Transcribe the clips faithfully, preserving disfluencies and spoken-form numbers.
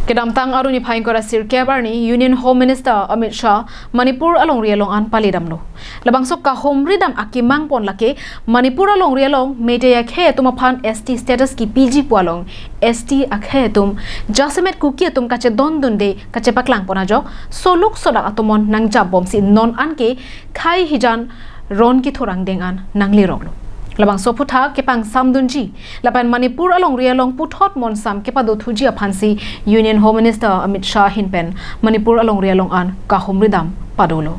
Kedamtang Aru niphai ingkoi ra sirkep arni Union Home Minister Amit Shah Manipur alongri along an paledamlo. Labangso kahumridam akemang pon lake Manipur alongri along Meitei akhei atum aphan S T status kipiji pu along S T akhei atum jasemet Kuki atum kachedondunde kachepaklang pon ajok soluk sodak atomon nangjap bomsi non anke khei hijan ron kethur angdeng an nangleroklo. Labangso aphuthak kepangsamdunji lapen Manipur alongri along puthot monsam kepadothuji aphansi Union Home Minister Amit Shah ahin pen Manipur alongri along an kahumridam padolo.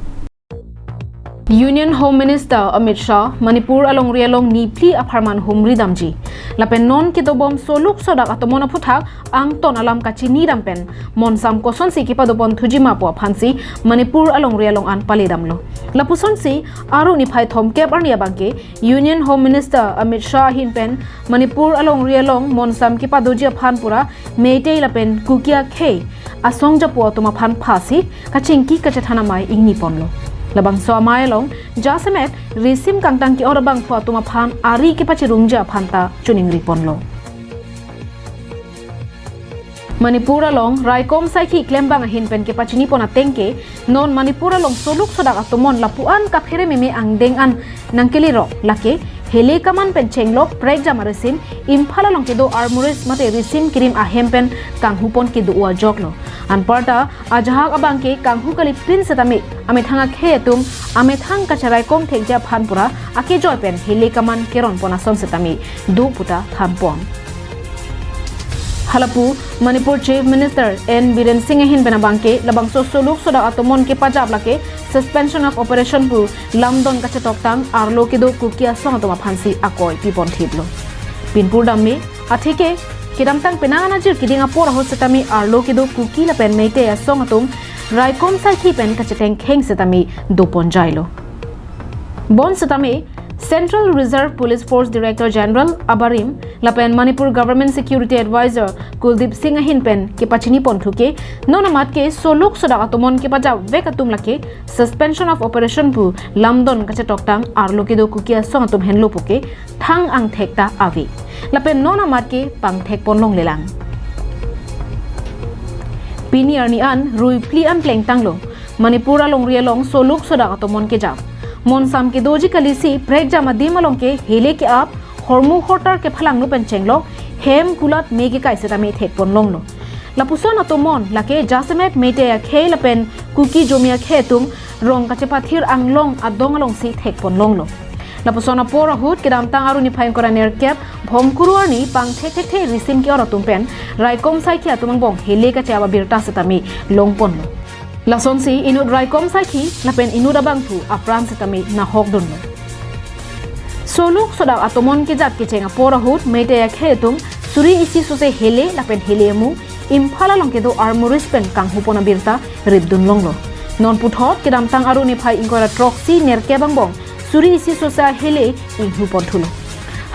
Union Home Minister Amit Shah Manipur alongri along niphli apharman humridamji lapen non kedobom soluk sodak atomon aphuthak angton alam kachinidam pen monsam kosonsi kepadoponthuji ma pu aphansi Manipur alongri along an paledamlo. Lapusonsi Aru niphai thomkep arni abangke Union Home Minister Amit Shah ahin pen Manipur alongri along monsam kepadoji aphan pura Meitei lapen Kuki akhei asong japo atum aphan phasi kachingki kachethan amei ingniponlo. Labangso amei along jasemet risim kangtang ke-ot abangphu atum aphan ari kepachirungji aphan ta choningriponlo. Manipur along raikom saikhi klembang ahin pen kepachinipon atengke non Manipur along soluk sodak atomon lapu-an kaphere meme angdeng an nangkelerok lake hele kaman pen chenglok prekjam arisim Imphal along kedo armorist mate risim kirim ahem pen kanghupon kedo ajoklo. Anparta ajahak abangke kanghu kalipin setame amethang akhei atum amethang kacheraikom thekji aphan pura akejoi pen hele kaman keronpon ason setame do puta thanpon. Halapu Manipur Chief Minister N Biren Singh ahin pen abangke labangso soluk sodak atomon kepajap lake Suspension of Operation pu lamdon kachetoktang arlo kedo Kuki asong atum aphansi akoi piponthiplo. Pinpur damme atheke kedamtang penang anajir keding apor ahut setame arlo kedo Kuki lapen Meitei asong atum raikom saikhi pen kachetengkheng setame doponjailo. Bon setame Central Reserve Police Force Director General abarim lapen Manipur Government Security Advisor Kuldeep Singh ahin pen kepachiniponthuke non amat ke soluk sodak atomon kepajapvek atum lake Suspension of Operation pu lamdon kachetoktang arlo kedo Kuki asong atum henlo puke thang angthek ta ave. Lapen non amat ke pangthekponlonglelang. Pini arni an ruiphli an plengtanglo. Manipur alongri along soluk sodak atomon kejap. Monsam kedoji kalisi prekjam adim along ke hele ke-ap, hormu hortar kephalangno pen chenglok, hem kulat me kekai setame thekponlonglo. Lapuson atomon lake jasemet Meitei akhei lapen Kuki jomi akhei atum rong kachepathir anglong adong alongsi thekponlonglo. Lapuson apor ahut kedamtang Aru niphai ingkoi ra nerkep Bhomkuru arni pangthekthekthe risim ke-ot atum pen raikom saikhi atum angbong hele kache-ap abirta setame longponlo. Lasonsi inut raikom saikhi lapen inut abangphu apran setame nahokdunlo. Soluk sodak atomon kejap kecheng apor ahut Meitei akhei atum suri isi sose hele lapen hele amu Imphal along kedo armorist pen kanghupon abirta ripdunlonglo. Non puthot kedamtang Aru niphai ingkoi ra throksi nerkep angbong suri isi sose hele inghuponthulo.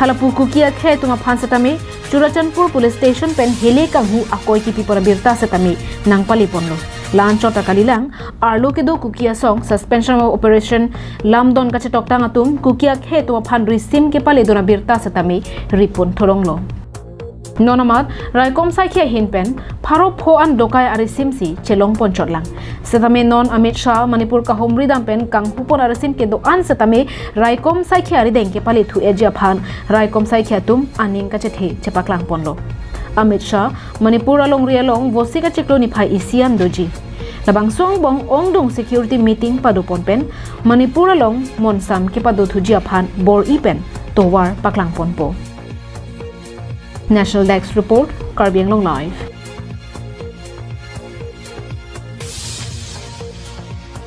Halapu Kuki akhei atum aphan setame Churachandpur Police Station pen hele kanghu akoi kipipon abirta setame nangpaleponlo. La-anchot ta kalilang, arlo kedo Kuki asong Suspension of Operation lamdon kachetoktang atum Kuki akhei atum aphan risim kepaledun abirta setame riponthu longlo. Non amat raikom saikhi ahin pen pharo pho an dokai arisimsi chelongponchotlang. Setame non Amit Shah Manipur kahumridam pen kanghupon arisim kedo-an setame raikom saikhi arideng kepalethu-eji aphan raikom saikhi atum aning kachethe chepaklangponlo. Amit Shah Manipur alongri along Vosik achiklo niphai isi an doji. Labangso angbong ongdung security meeting padopon pen Manipur along monsam kepadothuji aphan bor-i pen tovar paklangponpo. National Desk Report, Karbi Anglong Live.